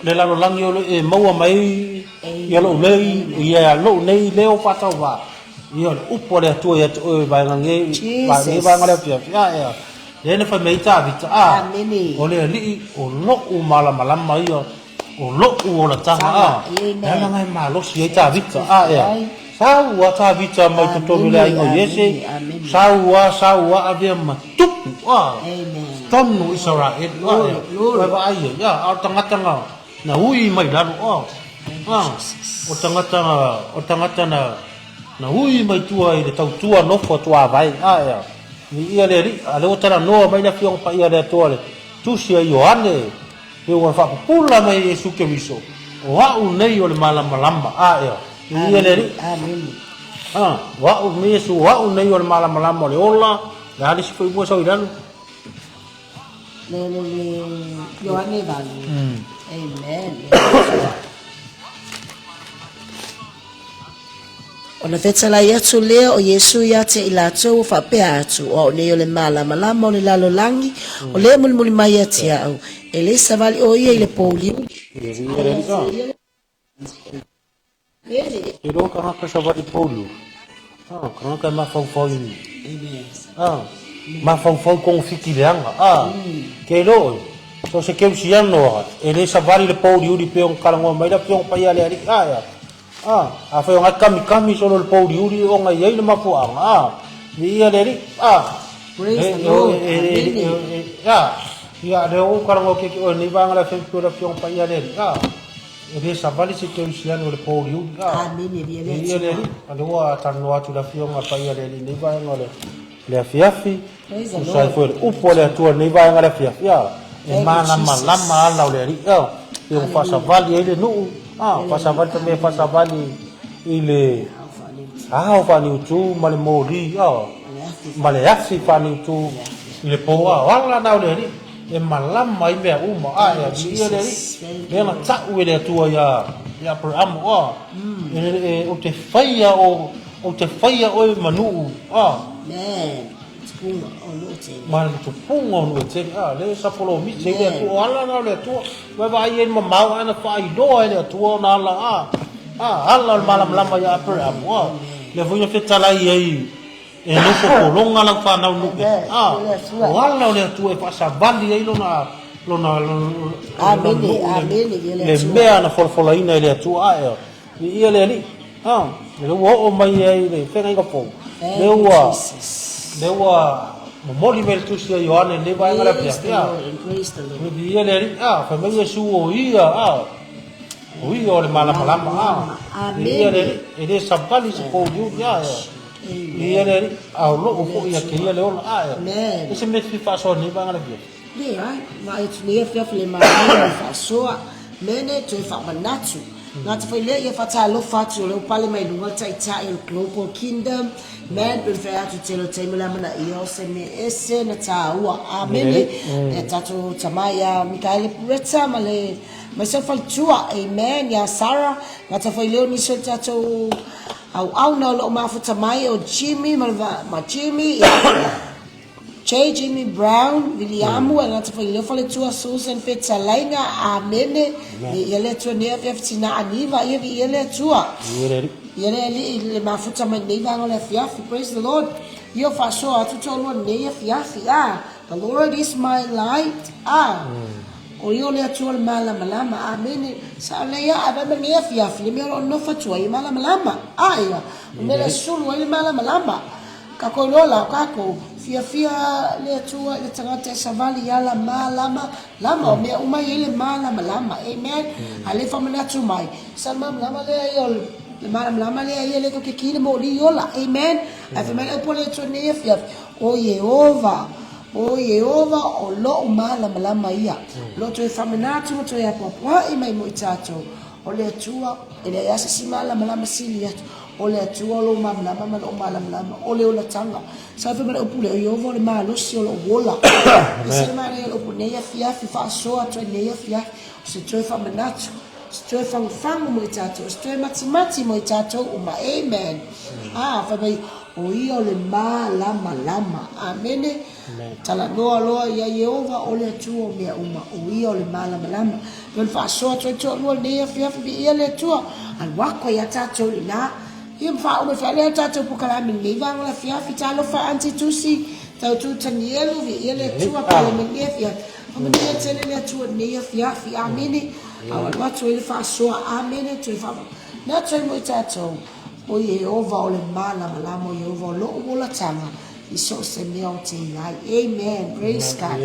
le lalolagi o lo e maua mai ia lo'u nei ia lo'u nei leo faatauvā, ia o le upu a le Atua ia te oe vaega nei Jesus. vaega o le afiafi a ea. Lea na fai mai ai Tavita, a, o le Alii o lo'u malamalama ia O loʻu olataga a, e ala ngai malosi ai Tavita a ea. Sau a Tavita mai totonu i le aiga o Iese, sau a, sau a avea ma tupu a, tonu Isaraelu a ea. Ua e vaai ai a, a o le tagata na, na ui mai lalo a, a, o le tagata, o le tagata na, na ui mai tua i le tautua nofo a tuavae a ea. Viia le Alii, a lea ua talanoa mai le Afioga Paia a le Atua le Tusi a Ioane, Pe ua faapupula mai e Iesu Keriso, o a'u nei o le malamalama, a ea, e ia le Alii. Amene. A, o a'u nei Iesu, o a'u nei o le malamalama o le ola, le a le isi foi mua sau i lalo? Le, le, le, Ioane 8. Amen. Le Atua. Ona fetalai atu lea o Iesu ia te i latou ua faapea atu, O au nei o le malamalama o le lalolagi, o lea e mulimuli mai ia te au, e le savali o ia i le pouliuli. E loa tagata savali pouliuli, a, tagata e mafaufau i, a, mafaufau togafiti leaga, a, ke iloa oe, so o se kerisiano a, e le savali le pouliuli pei ona talanoa mai le Afioga Paia a le Alii, a, ea. A, afai o ngai kamikami solo le pouliuli ona e i ai le mafuaaga, a, viia le Alii, a, Praise the Lord. Amene. a, ia, lea ua ou talanoa atu ia te oe i lenei vaega o le afiafi pei o le Afioga Paia a le Alii, a, e le savali se kerisiano i le pouliuli, a, Amene, viia le viia le Atua. Alii, a lea ua talanoa atu le Afioga Paia a le Alii i lenei vaega o le le afiafi, Praise the tusa ai Lord. foi o le upu a le Atua i lenei vaega o le afiafi, a, e Thank you, malamalama Jesus. ala o le Alii, a, pe ua Hallelujah. faasavali ai le nuu, a, faasavali ta mea faasavali i le ao faaniutu ma le moli, a, ma le afi faaniutu i le po, a, o ala na o le Alii e malama ai mea uma, a, e viia le Alii, Thank lea you, na Lord. tau e le Atua ia ia Aperamo, a, e, e, ou te faia o, ou te faia oe ma nuu, a. Amen. Tupunga o nuu tele. Ma le tupunga o nuu e tele, a, lea e sapolomisi ai le Atua, o ala na o le Atua, ua e vaai ai i le mamao ae na faailoa e le Atua ona ala, a, a, ala o le malamalama ia Aperamo, a, lea foi na fetalai ai e nofo pologa lau fanau nuu, a, o ala o le Atua e faasavali ai lona, lona Amene, amene, ia le le Atua. mea na folafolaina e le Atua ae viia le Alii. A, lea ua oo mai ai i le feagaiga fou, Thank lea you, ua Jesus. lea ua momoli mai le tusi a Ioane i lenei vaega le Praise afiafi. the A, Lord and praise the Lord. viia le Alii. A, fai mai Iesu o ia, a, o ia o le malamalama. A, viia le Amene. Alii. E le savali se pouliuli. A, viia le Alii. A o loo foi ia te ia le ola. A, Amen. e se mea e fia faasoa i lenei vaega le afiafi. Leai, vaai atu nei afiafi le manaia ma le faasoa, mene toe faamanatu. Gata foi lea ia faatalofa atu o lea ua pale mai luga le taitai o le Global Kingdom, man pei ona fai atu tele o taimi o le amanaia o se mea ese na taua. Amene. Ia tatou tama ia Mikaele Pureta ma le aemaise o le faletua, amen, ia Sarah. Gata foi lea o nisi o le tatou auauna o lo o mafuta mai o Jimmy ma le ma Jimmy, ia J. Jimmy Brown, Viliamu, e gata foi leo faletua Susan Fetalaiga, Amene. Viia le Atua nei afiafi tina Aniva, ia viia le Atua. Viia le Alii le mafuta mai nei vaega o le afiafi. Praise the Lord. Ia o faasoa atu toalua nei afiafi. Ah, the Lord is my light. Ah. O ia o le Atua o le malamalama. Amene. Sa o lea a vai mai nei afiafi le mea o lo o nofo atu ai e malamalama. Ah, ia. O mea le sulu ai le malamalama. Kakou loa la o kakou, fiafia le Atua i le tagata e savali i ala malama lama, o mea uma e i ai le malamalama, amen, a le faamanatu mai, sa le malamalama lea ia o le malamalama lea ia le ke ki le moli ola, amen, ae fai mai le upu a le Atua i lenei afiafi, o Ieova, o Ieova o lou malamalama ia, o lo o toe faamanatu ma toe apoapoai mai mo i tatou, o le Atua, e leai lava se isi malamalama sili atu. O le Atua o lou malamalama ma lou malamalama, o le olataga. Sa fai mai le upu lea, o Ieova o le malosi o lou ola. E ese le manaia o le upu, nei afiafi, faasoa atu ai nei afiafi, o se toe faamanatu, o se toe fagufagu mo i tatou, o se toe matimati mo i tatou uma. Amen. A, fai mai, o ia o le malamalama. Amene. Talanoa loa ia Ieova o le Atua o mea uma, o ia o le malamalama. Pei ona faasoa atu ai toalua i lenei afiafi, viia le Atua, alu aku ai ia tatou i lena. Ia ma faauma ai lea tatou pokalame i lenei vaega o le afiafi. Talofa Aunty Tusi, Tautu Tanielu, viia le Atua, pale mai lenei afiafi. Faamanuia tele le Atua i lenei afiafi. Amene. A o alu atu ai le faasoa. Amene. Toe faamanatu ai mo i tatou, o Ieova o le malamalama, o Ieova o lou olataga. I so o se mea o te i ai. Amen. Praise God.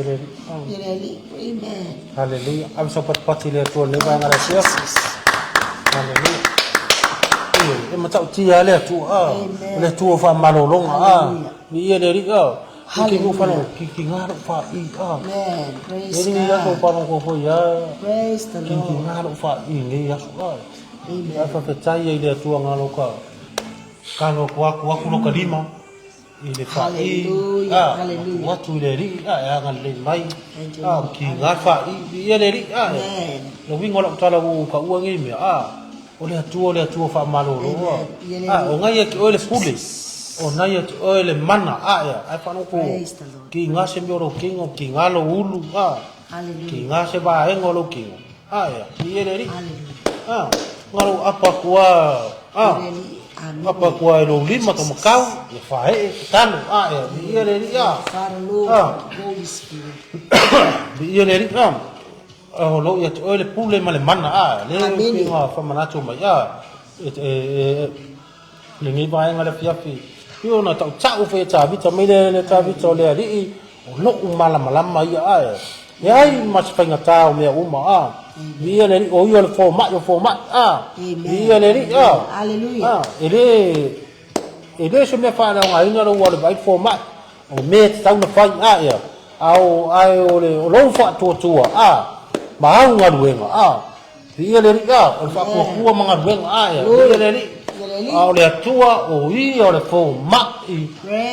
Ia le Alii. Amen. Hallelujah. Ave sau patipati i le Atua i lenei vaega le afiafi. Hallelujah. Ioe, e matautia lava le Atua. Ah, Amen. o le Atua o faamalologa. Ah, Hallelujah. viia le Alii. Ah, i ke Hallelujah. falo ki ki ngā lou fa'i. Ah, Amen. e Praise le aso God. falo ko foi ah, Praise the ki ki Lord. ngā lou fa'i nei aso. Ah, Amen. ai faafetai ai le Atua ngā lo ka ka lo ko aku aku lo ka lima. I le fa'i, Hallelujah, a, hallelujah. atu atu i le Alii, a, e agalelei mai, Thank you, a, Lord. ki ngā fa'i, viia le Alii, a, Amen. le uiga o lau tala ua ou taua nei mea, a, o le Atua, o le Atua faamalolo, a, Amen. Ia le a, Alii. o nai ia te oe le pule, o nai ia te oe le mana, a, ea, ae faalogo, Praise the Lord. ki ngā se mea o lou kino, ki ngā lou ulu, a, Hallelujah. ki ngā se vaega o lou kino, a, ea, viia le Alii. Hallelujah. A, ngā lou apa atu a, a, Ia le Alii. Amene. apa atu a e lou lima ka makau, ia faaee te talo, a, ea, viia le Alii, a. Father, Lord, A. Holy Spirit. Viia le Alii, a. O lou ia te oe le pule ma le mana, a, le Amene. pei ona faamanatu mai, a, e, e, e, lenei vaega le afiafi, pei ona tautau foi e Tavita mai le, le Tavita o le Alii, O lou malamalama ia ae. Leai ma se faigata o mea uma, a. Viia le Alii, o ia o le fomai o fomai, a. Viia le Alii, a. Hallelujah. A, e le, e le se mea faaleaogaina lou alu vaai le fomai, o mea e tatau ona fai, a ia. A o, ae o le, o lou faatuatua, a, ma au galuega, a. Viia le Alii, a, o le faatuatua ma galuega, a ia. Viia le Alii. A o le Atua, o ia o le fomai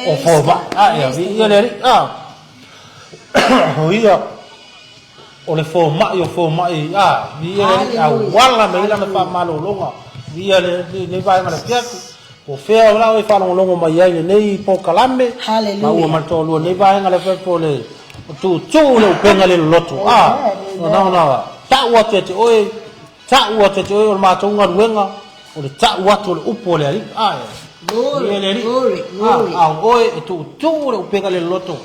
o fomai, a ia. Viia le Alii, a, o ia o le fomai o fomai, a. Viia le Alii, a uala mai ai lana faamalologa. Viia le Alii, lenei vaega o le afiafi. Po o fea la e faalogologo mai ai lenei polokalame, ma ua ma le toalua lenei vaega le afiafi po o le tuutuu le upega le loloto. A, na ona tau atu ia te oe, tau atu ia te oe o le matou galuega, o le tau atu o le upu a le Alii. A, Glory, ia le Alii. glory, A, glory. a o oe e tuutuu le upega le loloto,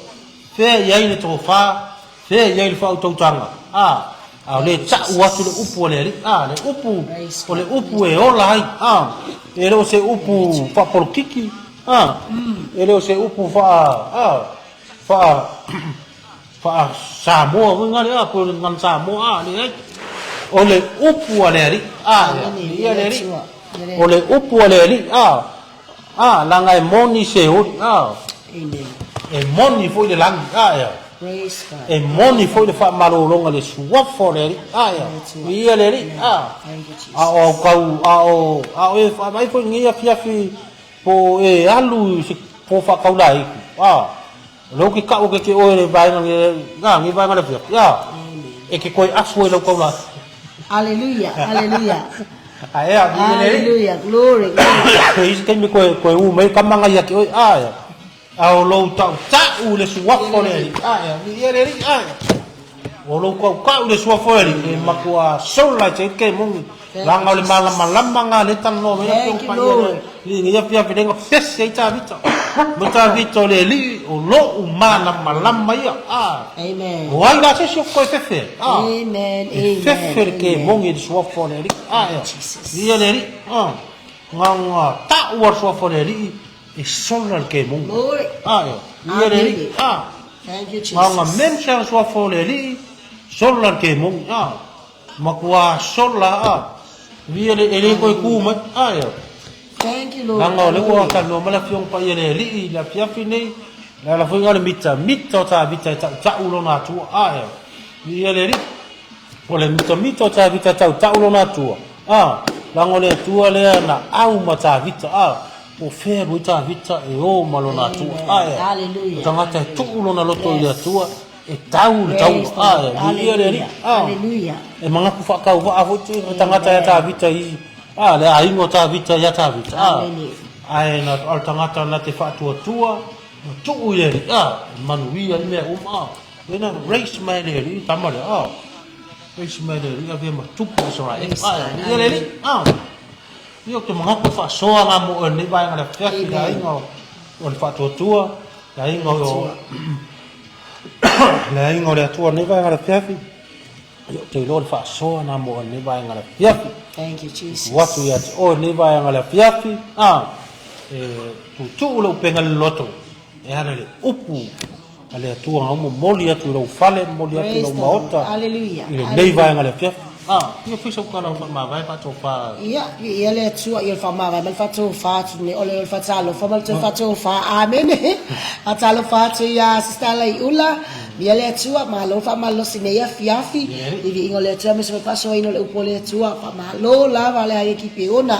fea i ai le tofa, Fea i ai le faautautaga, a, a o lea e ta'u atu le upu a le Alii, a, le upu, o le upu e ola ai, a, e le o se upu faapolokiki, a, e le o se upu faa, a, faa, faa Samoa foi ngale, a, po o le gagana Samoa, a, leai. O le upu a le Alii, a, ia le Alii, o le upu a le Alii, a, A, leaga e moni se oli, a. Amen. E moni foi le lagi, a ea. Praise God. E moni foi le faamalologa i le suafa o le Alii, a ea. Viia le Alii, a. Thank you, Jesus. A o au kau, a o, a o e vaai foi i lenei afiafi po o e alu i se po faakaulaitu, a. O lea ou te kau ake te oe i le vaega a, lenei vaega o le afiafi, a. E te toe afu ai i lau taula. Hallelujah, hallelujah. A ea, viia le Alii. Hallelujah, glory, glory. E i ai se taimi koe, koe u mai kama ngai ia te oe, a ea. A o lou tautau i le suafa o le Alii, a ea, viia le Alii, a ea. O lou tautau i le suafa o le Alii, e matua sola i se kemoni. Leaga o le malamalamaaga lea e talanoa mai ai Thank you, Lord. Alii nei afiafi lea na pese ai Tavita. Ma Tavita o le Alii o lo'u malamalama ia. Ah. Amen. O ai la se isi o koe fefe? Ah. Amen. E Amen. fefe le kemoni i le suafa o le Alii. Ah, ea. Jesus. Ia le Alii. Ah. Nga ta'u a le suafa o le Alii e sola le kemoni. Glory. Ah, ea. Ia le Alii. Ah. Thank you, Jesus. Nga mention le suafa o le Alii sola le kemoni. Ah. Matua sola a. Via le e le koe ku mai a ea. Thank you Lord. Langa o le ua talanoa mai le afioga paia le alii i le afiafi nei. Le ala foi nga le mita mita o Tavita e ta'uta'u lona Atua a ea. Via le alii. O le mita mita o Tavita e ta'uta'u lona Atua a. Langa o le Atua lea na au ma Tavita a. Po o fea alu ai Tavita e o ma lona Atua a ea. Hallelujah. O tagata e tuu lona loto i le Atua. E tau le taua, a, viia le Alii, a. E manatu faatauvaa foi te tagata ia Tavita i, a, le aiga o Tavita ia Tavita, a. Ae na o le tagata na te faatuatua, na tuu i le Alii, a, e manuia ai mea uma, a. Lena raise mai le Alii tama lea, a. Raise mai le Alii avea ma tupu o Israel, a, viia le Alii, a. Ia ou te manatu e faasoa ngā mo oe lenei vaega le afiafi, le aiga o le faatuatua, le aiga o le aiga o le Atua lenei vaega le afiafi. Ia ou te iloa le faasoa nā mo oe lenei vaega le afiafi. Thank you, Jesus. Tuu atu ia te oe lenei vaega le afiafi, a, e tuutuu le upega i le loto, e ala i le upu a le Atua na momoli atu i lou fale, momoli atu i lou maota, i lenei vaega le afiafi. A, ia fai sau tala faamavae faatofa. Ia, ia le Atua, ia le faamavae ma le faatofa atu nei, o le faatalofa ma le toe faatofa. Amene. Faatalofa atu ia Sister Laiula, ia le Atua, malo faamalosi nei afiafi, i viiga o le Atua, aemaise foi le faasoaina o le upu o le Atua. Faamalo lava le Aiga Kipeona.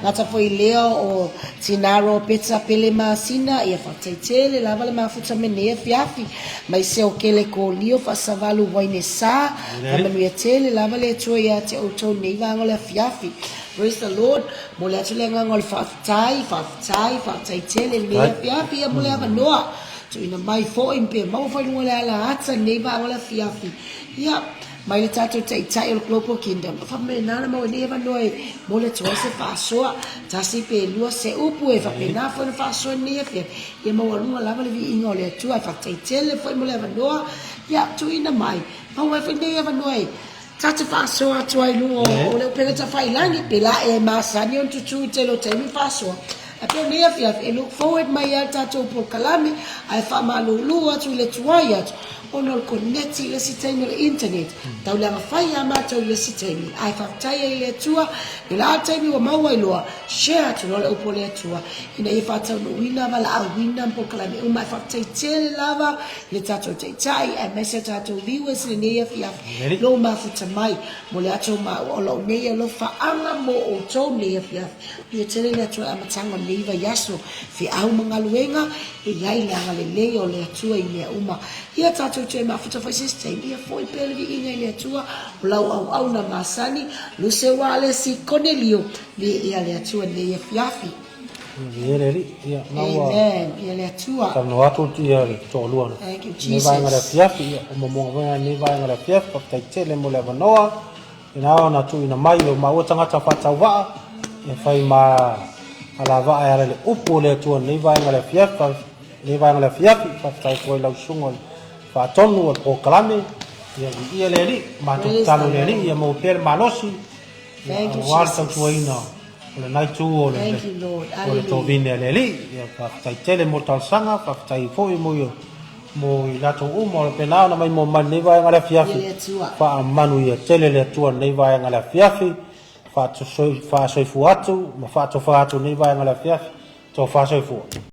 Gata foi lea o Tina Ropeta Pele Masina, ia faafetai tele lava le mafuta me nei afiafi. Mai se o kele kolio faasavalu waine sa, faamanuia tele lava le Atua ia te outou nei vaega o le afiafi. Praise the Lord, momoli atu le agaga o le faafetai, faafetai, faafetai tele lenei afiafi ia mo le avanoa. Tuuina mai foi pe maua foi i luga o le ala ata lenei vaega o le afiafi. Ia, Mai le tatou Taitai o le Global Kingdom, faapena ona maua ai nei avanoa e momoli atu ai se faasoa, tasi pe lua se upu e faapena foi ona faasoa i lenei afiafi, ia maualuga lava le viiga o le Atua. E faafetai tele foi mo le avanoa ia tuuina mai, maua ai foi lenei avanoa e tatou faasoa atu ai i luga o le upega tafailangi, pela e masani ona tutu i le tele o taimi faasoa. Ae pei o lenei afiafi e look forward mai ai le tatou polokalame ae faamalulu atu i le tuai atu ona o le koneti i le isi taimi o le internet. Tau leaga fai ia matou i le isi taimi ae faafetai ai i le Atua i le a taimi ua maua ai loa share atu loa le upu o le Atua ina ia faataunuuina valaauina ma polokalame uma ae faafetai tele lava i le tatou Taitai aemaise o tatou viewers i lenei afiafi lou mafuta mai mo le ato maua o lou nei alofaaga mo outou i lenei afiafi. Ia tele le Atua e amataga o lenei vaiaso, feau ma galuega, e i ai le agalelei o le Atua i mea uma. Ia tatou toe mafuta foi se isi taimi, ia foi pea le viiga i le Atua, o lau auauna masani, Luse Ualesi Konelio, viia le Atua i lenei afiafi. Viia le Alii. Ia, na ua. Amen. Viia le Atua. Talanoa atu ia le toalua. Thank you, Nei vaega le Jesus. afiafi, ia, o momoga foi nei vaega le afiafi, faafetai tele mo le avanoa. Ina ona tuuina mai o maua tagata faatauvaa e fai ma alavaa e ala i le upu o le Atua i lenei vaega o le afiafi, lenei vaega o le afiafi, faafetai atu ai lau susuga faatonu o le polokalame. Ia viia le Alii, matou tatalo i le Alii ia maua pea le malosi, ia aua le tautuaina o lena itu o le o le tovine a le Alii. Ia faafetai tele mo le talosaga, faafetai foi mo mo i latou uma o lo o pena ona maimoa mai lenei vaega o le afiafi. Faamanuia tele le Atua i lenei vaega o le afiafi, faasoifua atu ma faatofa atu i lenei vaega o le afiafi. Tofa soifua.